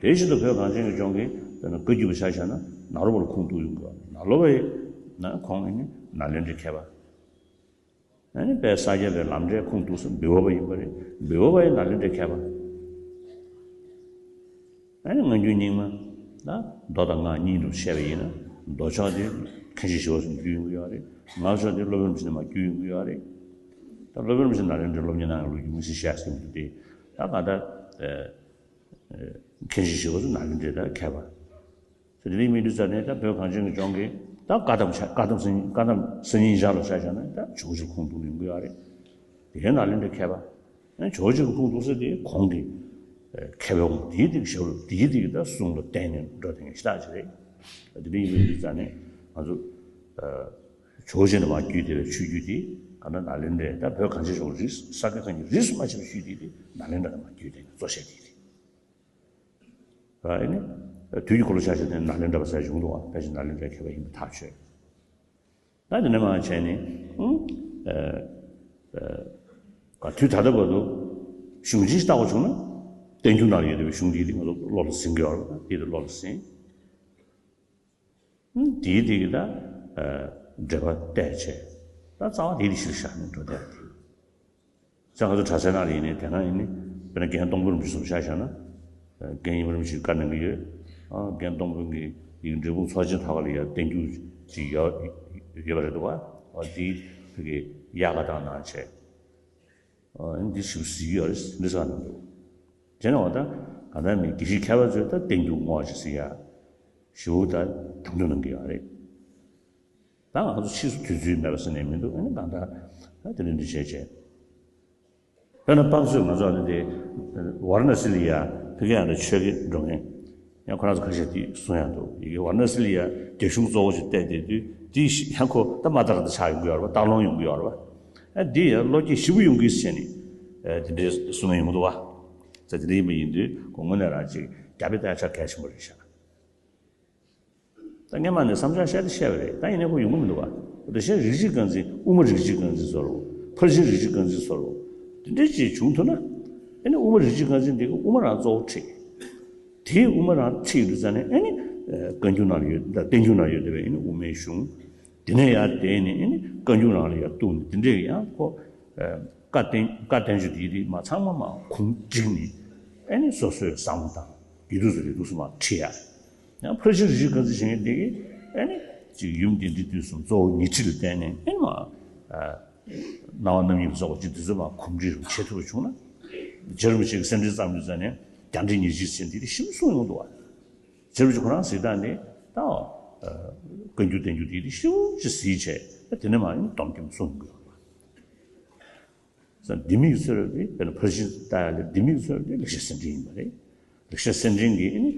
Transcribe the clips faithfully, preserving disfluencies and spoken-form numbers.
དེ་བཞིན་དུ་བོད་གངས་ཅན་གྱི་ལྗོངས་ཀྱི་དཔེར་ན་བཀའ་བརྒྱུད་པ་ཆ་བཞག་ན་ནཱ་རོ་པ་ལ་ཁུངས་གཏུགས་ཡོང་གི་ཡོད་རེད། ནཱ་རོ་པ་ཡི་ན་ཁོང་ཨེ་ནི་ནཱ་ལེནྡྲའི་མཁས་པ། ཨ་ནི་དཔལ་ས་སྐྱ་པའི་ལམ་འབྲས་ཁུངས་གཏུགས་སུ་འབུལ་བ་པ་ཡིན་པ་རེད། འབུལ་བ་པ་ཡི་ནཱ་ལེནྡྲའི་མཁས་པ། ཨ་ནི་སྔ་འགྱུར་རྙིང་མ་ད་མདོ་དང་སྔགས་གཉིས་ལུགས་བཤད་པ་ཡིན་ན་མདོ་ཕྱོགས་དེ་མཁན་ཆེན་ཞི་བ་འཚོ་བརྒྱུད་ཡོང་གི་ཡོད་རེད། སྔགས་ཕྱོགས་དེ་སློབ་དཔོན་རིན་པོ་ཆེ་ནས་མར་བརྒྱུད་ཡོང་གི་ཡོད་རེད། ད་སློབ་དཔོན་རིན་པོ་ཆེ་ནཱ་ལེནྡྲའི་སློབ་གཉེར་གནང་ཡོད་ལུགས་ཀྱི་མི་སེར་བཤད་ཟེར་གྱི་འདུག་སྟེ། ད་གང་ལྟར་མཁན་ཆེན་ཞི་བ་འཚོ་ནཱ་ལེནྡྲའི་ད་མཁས་པ། དེ་འདྲའི་མི་འདུག་ཙང་ནས་ད་བོད་གངས་ཅན་གྱི་ལྗོངས་ཀྱི་ད་བཀའ་གདམས་ཆ་བཀའ་གདམས་སེང་བཀའ་གདམས་སེང་ཉིན་ཞག་ལ་ཆ་བཞག་ན་ད་ཇོ་བོ་རྗེ་ཁུངས་གཏུགས་ཡོང་གི་ཡོད་རེད། དེ་ནཱ་ལེནྡྲའི་མཁས་པ། ཇོ་བོ་རྗེ་ཁུངས་གཏུགས་ས་དེ་གོང་གི་མཁས་པའི་དབང་དེའི་སྟེང་ཞབས་རུ་དེའི་སྟེང་ད་གསུང་ལ་བརྟེན་ནས་འགྲོ་བསྡད་མཁན་ཞེ་དྲག་ཅིག་རེད། དེ་འདྲའི་མི་འདུག་ཙང་ནས་ང་ཚོ་ཇོ་བོ་རྗེ་ནས་མར་བརྒྱུད་བསྡད་པའི་ཆོས་བརྒྱུད་དེ་གང་ལྟར་ནཱ་ལེནྡྲའི་ད་བོད་གངས་ཅན་ལྗོངས་རིས་ས་དགེ་བཀའ་རྙིང་རིས་སུ་མ་ཆད་པའི་ཆོས་བརྒྱུད་དེ་ནཱ་ལེནྡྲ་ནས་མར་བརྒྱུད་བསྡད་མཁན་གཙོ་ཆེ་དེ་རེད། ཨ་ནི། དུས་ཀྱི་འཁོར་ལོ་ཆ་བཞག་ནས་ནཱ་ལེནྡྲ་པ་ཟེར་བྱུང་འདུག་བ། ཕལ་ཆེར་ནཱ་ལེནྡྲའི་མཁས་པ་ཡིན་པ་ཐག་ཆོད། ད་དེ་ནས་མར་བྱས་ནས། ཨུ། ཨ། ཨ། དུས་ད་ལྟ་བར་དུ་གཞུང་ཆེན་ཞིག་བལྟ་དགོས་བྱུང་ན། བསྟན་འགྱུར་ནང་ལ་ཡོད་བསྡད་པའི་གཞུང་འདི་དེ་ང་ཚོ་བློ་ལ་ཟིན་གྱི་ཡོད་རེད། དེ་དེ་བློ་ལ་ཟིན། དེའི་སྟེང་གི་ད་འགྲེལ་པ་བལྟས་བྱས། ད་རྩ་བ་དེའི་གཞིར་བཞག་ནས་འགྲོ་བསྡད་དེ། ས་ང་ཚོ་གྲྭ་སའི་ནང་ལ་ཡིན་ནའི་དེ་སྔ་ཡིན་ནའི་དཔེར་ན་རྒན་སྟོང་པོ་རིན་པོ་ཆེ་སོགས་ཆ་བཞག་ན། རྒན་ཡིད་བརྟན་རིན་པོ་ཆེས་བཀའ་གནང་གི་ཡོད། རྒན་སྟོང་པོ་གི་ཡིག་འབྲས་སྤུངས་ཚོགས་ཆེན་ཐོག་ལ་ཡ་བསྟན་འགྱུར་ཅིག་ཡོད་ཡོད་པ་རེད་འདུག་བ། དེའི་ཕ་གི་དབྱར་ཁ་བཏང་གནང་བྱས། འདི་ཞིབ་གཟིགས་ཡོད་རེད། འདི་ཟེར་གནང་འདུག་དེ་ནས་འོ་ད་གང་ལྟར་མི་དགེ་བཤེས་མཁས་པ་ཚོས་ད་བསྟན་འགྱུར་བསྔོག་ཅིག་ཟེར་ཡ་ཞིབ་པོ་ད་དམ་དུ་གནང་གི་ཡོད་རེད། ད་ང་ཚོ་ཕྱིས་སུ་དུས་ཚོད་མེད་པ་ཟེར་ནས་མི་འདུག་ཨ་ནི་གང་ལྟར་ད་དེ་འདྲ་འདི་བྱས་བྱས། དཔེར་ན་དཔེ་མཚོན་ང་ཚོ་ཨ་ནི་དེ་ཝཱ་ར་ཎ་སི་ལ་ཡ་ཕ་གི་ཡང་ད་ཆོས་ཀྱི་འགྲོ་མཁན། ཡང་ཁོ་རང་ཚོ་ཁ་ཤས་དེ་གསུང་ཡང་འདུག་ཡི་གེ་ཝཱ་ར་ཎ་སི་ལ་ཡ་རྒྱ་གཞུང་གཙོ་བོ་ཞིག་བལྟས་བསྡད་དུས་དེ་ཡང་ཁོ་ད་མ་ད་ར་ད་ཆགས་ཡོང་གི་ཡོད་རེད་པ། སྟག་ལུང་ཡོང་གི་ཡོད་རེད་པ། ཨ་འདི་ཡང་བློ་སྐྱེད་ཞེ་པོ་ཡོང་གི་ཟེར་ནས་ཨ་དེ་འདྲའི་གསུང་མཁན་ཡོང་གི་འདུག་བ། ད་དེ་འདྲ་ཡིན་པ་ཡིན་དུས་ཁོ་དངོས་གནས་རང་ཅིག་རྒྱ་དཔེ་ལྟ་ཡ་ཆ་གལ་ཆེན་པོ་རེད་ཤག་ད་སྔན་མ་ནས་བསམ་འཆར་བཤད་དེ་བཤད་པ་རེད། ད་ཡིན་ནའི་ཁོ་ཡོང་གི་མི་འདུག་བ། དེ་བཞིན་རིགས་གཅིག་རྐང་འཛིན་དབུ་མ་རིགས་གཅིག་རྐང་འཛིན་བཟོ་རོགས། ཕར་ཕྱིན་རིགས་གཅིག་རྐང་འཛིན་བཟོ་རོགས། དེ་འདྲ་ཅིག་བྱུང་ཐུབ་ན། ཨ་ནི་དབུ་མ་རིགས་གཅིག་རྐང་འཛིན་དེ་གི་དབུ་མ་རང་གཙོ་བོ་ཁྲིད། དེའི་དབུ་མ་རང་ཁྲིད་ཡོད་དུས་ཙང་ནས་ཨ་ནི། བཀའ་འགྱུར་ནང་ལ་ཡོད་ད་བསྟན་འགྱུར་ནང་ཡོད་བསྡད་པའི་ཨ་ནི་དབུ་མའི་གཞུང་། དེ་ནས་ཡར་བསྡད་ནས་ཨ་ནི་བཀའ་འགྱུར་ནང་ལ་ཡར་གཏུགས་ནས་དེ་འདྲས་ཀྱི་ཡང་ཁོ། བཀའ་བསྟན་བཀའ་བསྟན་བཅོས་དེ་དེ་མ་ཚང་མ་མ་ཁུངས་བསྒྲིགས་ནས་ཨ་ནི་སོ་སོའི་བསམ་བློ་དང་ཡིག་ཐོག་སུ་རེ་འདུག་སུ་མ་ཁྲིད་ཡ། ཡང་ཕར་ཕྱིན་རིགས་གཅིག་རྐང་འཛིན་བྱེད་མཁན་དེ་གིས་ཨ་ནི་ཅིག་ཡུམ་རྒྱས་འབྲིང་བསྡུས་གསུམ་གཙོ་བོ་ཉི་ཁྲི་ལ་བརྟེན་ནས་ཨ་ནི་མ། སྣང་བ་རྣམ་གཉིས་ལ་སོགས་པ་ཅིག་དེ་ཚོ་མ་གོམས་འདྲིས་རུ་བྱེད་ཐུབ་པ་བྱུང་ན། རྗེ་རིན་པོ་ཆེ་གི་སེམས་འགྲེལ་བརྩམས་དུས་ཙང་ནས་རྒྱས་འབྲིང་ཉེར་གཅིག་ཟེར་འདི་དེ་ཞིབ་གསུངས་འདུག་བ། རྗེ་རིན་པོ་ཆེ་ཁོ་རང་གཟིགས་སྟངས་དེ་ད། བཀའ་འགྱུར་བསྟན་འགྱུར་དེ་དེ་ཞིབ་ཅིག་གཟིགས་བྱས་དེ་ནས་མ་ཡིན་སྡོམ་རྒྱུན་གསུངས་དགོས་པ། ས་ལྡེ་མིག་ཚོས་རབ་དེ་དཔེར་ན་ཕར་ཕྱིན་ལྟ་ཡ་ལ་ལྡེ་མིག་ཚོས་རབ་དེ་ལེགས་བཤད་གསེར་ཕྲེང་ཡིན་པ་རེད། ལེགས་བཤད་གསེར་ཕྲེང་གི་ཨ་ནི།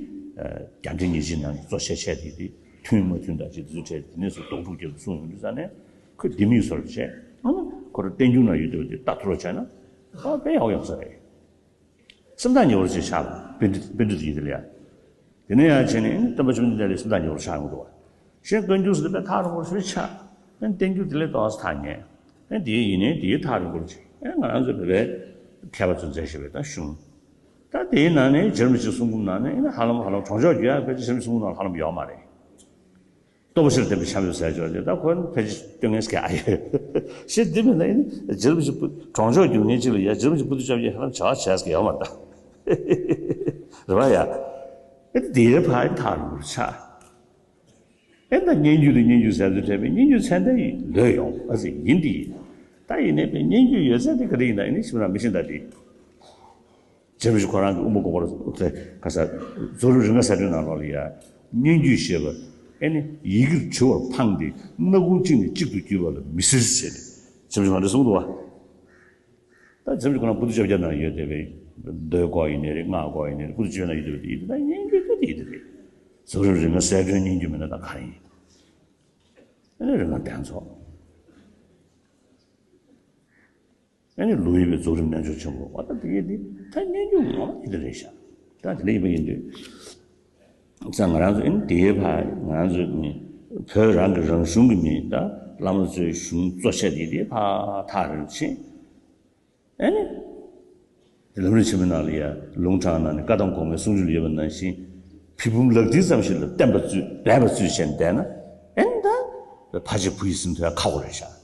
རྒྱས་འབྲིང་ཉེར་གཅིག་ནང་གི་གཙོ་ཆེ་ཆེ་དེ་དེ་མཐུན་མ་མཐུན་དང་ཅིག་དེ་ཚོ་བྲལ་དེ་ནས་སུ་རྡོག་ཕྲུག་རྒྱབ་གསུངས་ཡོང་དུས་ཙང་ནས་ཁོས་ལྡེ་མིག་ཚོས་རབ་བྱས་ཨ་ནི་ཁོ་རང་བསྟན་འགྱུར་ནང་ཡོད་བསྡད་པ་དེ་ལྟ་ཐུབ་རོགས་བྱས་ན་ཨ་དཔེ་ཡག་པོ་ཡོང་ས་རེད། སེམས་ཐག་ཉེ་བོར་ཅིག་ཆགས་པ་པཎྜི་པཎྜི་ཏ་ཡིན་དེ་ལ་ཡ། དེ་ནས་ཡང་བྱས་ནས་སྟོན་པ་བཅོམ་ལྡན་འདས་ལ་སེམས་ཐག་ཉེ་བོར་ཆགས་ཡོང་འདུག་བ། གཞན་བཀའ་འགྱུར་ཟེར་དེ་དཔེ་ཐག་རིང་པོར་ཞེ་པོ་ཆགས། ཨ་ནི་བསྟན་འགྱུར་དེ་ལས་ཏོག་ཙམ་ཐག་ཉེ། ཨ་ནི་དེ་ཡིན་ནའི་དེའི་ཐག་རིང་པོར་ཅིག་ཨ་ང་རང་ཚོའི་བོད་པའི་མཁས་པ་ཚོས་མཛད་བཞག་པའི་ད་གཞུང་། ད་དེའི་ནང་ནས་རྗེ་རིན་པོ་ཆེའི་གསུང་འབུམ་ནང་ནས་ཨ་ནི་ཧ་ལམ་ཧ་ལམ་གྲོང་ཆོག་བརྒྱུད་ཡ་ཕལ་ཆེར་རྗེ་རིན་པོ་ཆེའི་གསུང་འབུམ་ནང་ཧ་ལམ་ཡོད་མ་རེད། རྟོགས་པ་ཆེར་ལྡན་པའི་ཕྱག་མཛོད་ཟེར་ཅོག་ཅེ་ད་ཁོ་ཕལ་ཆེར་སྟོན་མཁན་ཞིག་ཨ་ཡོད། ཞེས་འདི་མིན་ན་ཡིན་རྗེ་རིན་པོ་ཆེ་བུ་གྲོང་ཆོག་རྒྱུག་མཁན་གཅིག་ལ་ཡ་རྗེ་རིན་པོ་ཆེ་བུ་དུ་ཅོག་ཅེ་ཧ་ལམ་བྱ་བ་བྱས་ཟེར་ཡོད་མ་རེད་ད། རེད་བ་ཡ། ཨེ་འདི་ཕ་ཡི་ཐག་རིང་པོར་ཆགས། ཨེ་ད་སྙན་བརྒྱུད་དང་སྙན་བརྒྱུད་ཟེར་དུས་འཕྲད་པའི་སྙན་བརྒྱུད་ཚད་ལྡན་ཡིན་ལོས་ཡོང་ཨ་ཟེར་ཡིན་འདི་ཡིན། ད་ཡིན་ནའི་པའི་སྙན་བརྒྱུད་ཡོད་ཚད་དེ་ག་རེ་ཡིན་ད་ཡིན་ནའི་ཞིབ་ར་མི་ཤེས་ད་དེ། རྗེ་རིན་པོ་ཆེ་ཁོ་རང་གི་དབུ་མ་དགོངས་པ་རབ་ཏུ་ག་ས་རྫོགས་རིམ་རིམ་ལྔ་གསལ་སྒྲོན་ནང་ལོགས་ལ་ཡ། སྙན་བརྒྱུད་ཞེས་པ་ཨེ་ནི་ཡི་གེར་བྲི་བར་ཕངས་ཏེ་སྣ་ཁུང་གཅིག་ནས་གཅིག་ཏུ་བརྒྱུད་པ་ལ་མི་སྲིད་ཟེར་ནས་རྗེ་རིན་པོ་ཆེ་ང་འདྲ་གསུངས་འདུག་བ། ད་རྗེ་རིན་པོ་ཆེ་ཁོ་རང་པོ་ཏི་བཅོ་བརྒྱད་ནང་ཡོད་བསྡད་པའི་མདོའི་སྐོར་ཡིན་ནའི་རེད། སྔགས་སྐོར་ཡིན་ནའི་རེད། པོ་ཏི་བཅོ་བརྒྱད་ནང་ཡོད་བསྡད་པ་དེ་ཡིན་དུས་ད་སྙན་བརྒྱུད་དེ་དེ་ཡིན་དུས་རེད། རྫོགས་རིམ་རིམ་ལྔ་གསལ་སྒྲོན་སྙན་བརྒྱུད་མིན་ན་ད་ག་རེ་ཡིན། ཨེ་ནི་རིམ་ལྔ་གདན་ཚོགས། ཨེ་ནི་ལེའུ་ཡི་པའི་རྫོགས་རིམ་རྣལ་འབྱོར་ཆེན་པོ་བ་ད་དེ་གའི་དེ་ད་སྙན་བརྒྱུད་ངོ་མ་དེ་འདྲ་རེད་ཤག་ད་དེ་འདྲ་ཡིན་པ་ཡིན་དུས། ཙང་ང་རང་ཚོ་ཨེ་ནི་དེའི་ཕར་ང་རང་ཚོ་ནི་བོད་རང་གི་རང་གཞུང་གི་མི་ད་བླ་མ་ཚོའི་གཞུང་གཙོ་ཆེ་དེ་དེ་ཕར་ཐག་རིང་ཕྱིན། ཨེ་ནི། ལམ་རིམ་ཆེན་མོའི་ནང་ལ་ཡ་ལུང་དྲངས་ན་ནི་བཀའ་གདམས་གོང་མའི་གསུང་སྒྲོས་ལ་ཡོད་པ་ནང་བཞིན། བི་བུམ་ལག་མཐིལ་ཙམ་ཞིག་ལ་བརྟན་པ་བཙུད་སྦས་པ་བཙུད་བྱས་ནས་བསྡད་ན། ཨེ་ད་ཕ་ཆེ་བུ་ཡི་སེམས་ཐོན་ཁག་པོ་རེད་ཤག